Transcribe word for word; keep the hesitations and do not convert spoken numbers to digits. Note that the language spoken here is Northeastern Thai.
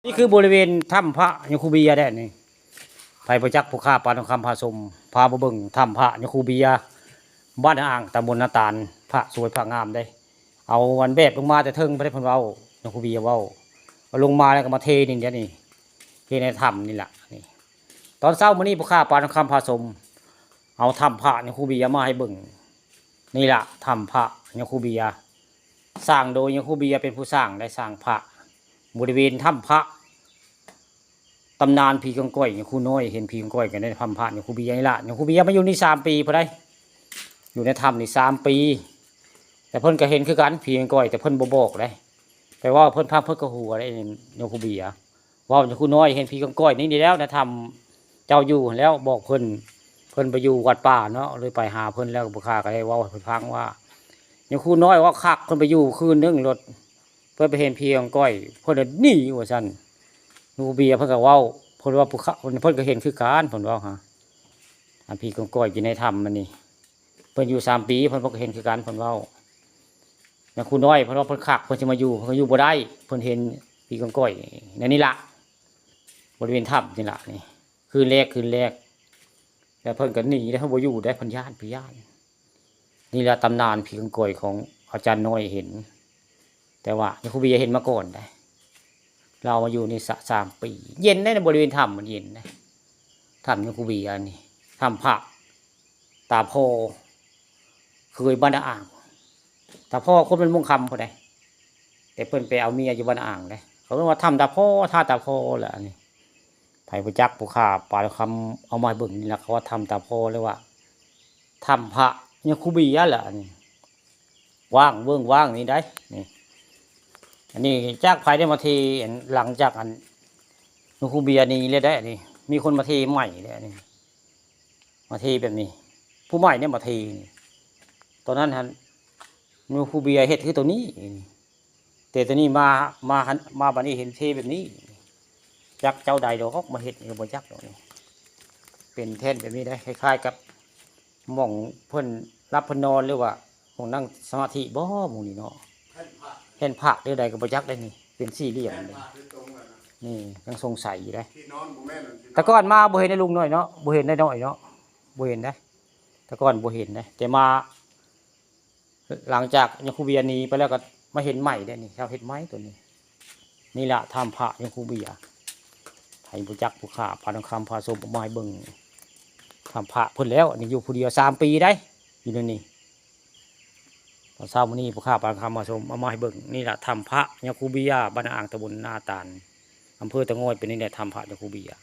นี่คือบริเวณถ้ำพระยาคูเบียร์แด้นี่ ไผบ่จักผู้ข้าปานทองคำพาชม พามาเบิ่งถ้ำพระยาคูเบียร์ บ้านอ่าง ตำบลนาตาล พระสวยพระงามเด้ เอาอันแบบลงมาแต่เทิงบ่ได้ เพิ่นเว้า ยาคูเบียร์เว้า เอาลงมาแล้วก็มาเทนี่เด้นี่ เทในถ้ำนี่ล่ะนี่ ตอนเช้ามื้อนี้ผู้ข้าปานทองคำพาชม เอาถ้ำพระยาคูเบียร์มาให้เบิ่ง นี่ล่ะถ้ำพระยาคูเบียร์ สร้างโดยยาคูเบียร์เป็นผู้สร้าง ได้สร้างพระ บริเวณถ้ำพระ ตำนานผีกองกอย ยาคูน้อยเห็นผีกองกอยกันในถ้ำพระยาคูเบียร์นี่ล่ะ ยาคูเบียร์มาอยู่นี่สามปีพุ้นได๋ อยู่ในถ้ำนี่สามปี แต่เพิ่นก็เห็นคือกันผีกองกอย แต่เพิ่นบ่บอกเด้ แต่ว่าเพิ่นฟังเพิ่นก็หัวได้ ยาคูเบียร์ เว้ายาคูน้อยเห็นผีกองกอยนี่ นี่แล้วในถ้ำเจ้าอยู่หั้นแล้ว บอกเพิ่น เพิ่นไปอยู่วัดป่าเนาะ เลยไปหาเพิ่นแล้วผู้ข้าก็ได้เว้าให้เพิ่นฟังว่า ยาคูน้อยเว้าคัก เพิ่นไปอยู่คืนหนึ่งโลด เพิ่นไปเห็นผีกองกอย เพิ่นเลยหนีว่าซั่น ยาคูเบียร์เพิ่นก็เว้า เพิ่นว่าผู้ข้า เพิ่นก็เห็นคือกัน เพิ่นเว้าหา อันผีกองกอยอยู่ในถ้ำมันนี่ เพิ่นอยู่สามปี เพิ่นก็เห็นคือกัน เพิ่นเว้า ยาคูน้อย เพิ่นว่าเพิ่นคัก เพิ่นสิมาอยู่ เพิ่นก็อยู่บ่ได้ เพิ่นเห็นผีกองกอย ในนี่ล่ะ บริเวณถ้ำนี่ล่ะนี่ คืนแรก คืนแรก แล้วเพิ่นก็หนีได้ เพิ่นบ่อยู่ได้ เพิ่นย้าน เพิ่นย้าน นี่แหละตำนานผีกองกอยของอาจารย์น้อยเห็น แต่ว่ายาคูเบียร์เห็นมาก่อนได๋ ลาวมาอยู่นี่สะ สามปี เย็นได๋ ในบริเวณถ้ำมันเย็นได๋ ถ้ำยาคูเบียร์นี่ ถ้ำพระ ตาพ่อ เคยบ้านอ่าง ตาพ่อคนเป็นมงคำพุ้นได๋ แต่เพิ่นไปเอาเมียอยู่บ้านอ่างได๋ เขาเรียกว่าถ้ำตาพ่อ ท่าตาพ่อแหละอันนี้ ไผบ่จักผู้ข้าปานทองคำเอามาให้เบิ่งนี่ล่ะ เขาว่าถ้ำตาพ่อ หรือว่าถ้ำพระยาคูเบียร์แหละอันนี้ ว่างเบิ่งว่างนี่ได๋นี่ อันนี้จากไผได้มาเท อันหลังจากอันยาคูเบียร์นี่เลยได๋นี่ มีคนมาเทใหม่เลยอันนี้ มาเทแบบนี้ ผู้ใหม่เนี่ยมาเทนี่ ตอนนั้นหั่นยาคูเบียร์เฮ็ดคือตัวนี้ แต่ตัวนี้มา มาหั่น มาบัดนี้เห็นเทแบบนี้ จักเจ้าใดดอกมาเฮ็ดนี่ก็บ่จักดอกนี่ เป็นแท่นแบบนี้ได๋ คล้ายๆ กับหม่องเพิ่นหลับเพิ่นนอน หรือว่าหม่องนั่งสมาธิบ่ หม่องนี้เนาะ แท่นพระหรือใดก็บ่จักได๋นี่ เป็นสี่เหลี่ยมเลย นี่ยังสงสัยอยู่ได๋ แต่ก่อนมาบ่เห็นได๋ลุงน้อยเนาะ บ่เห็นได๋น้อยเนาะ บ่เห็นได๋ แต่ก่อนบ่เห็นได๋ แต่มา หลังจากยาคูเบียร์หนีไปแล้วก็มาเห็นใหม่ได๋นี่ ชาวเฮ็ดใหม่ตัวนี้ นี่ล่ะถ้ำพระยาคูเบียร์ ไผบ่จักผู้ข้าปานทองคำพาชมเอามาให้เบิ่ง ถ้ำพระเพิ่นแล้ว อันนี้อยู่ผู้เดียวสามปีได๋ อยู่ในนี่ ตอนเช้ามื้อนี้ผู้ข้าปานทองคำพาชมเอามาให้เบิ่ง นี่ล่ะถ้ำพระยาคูเบียร์ บ้านอ่าง ตำบลนาตาล อำเภอเตางอย เป็นนี่แหละถ้ำพระยาคูเบียร์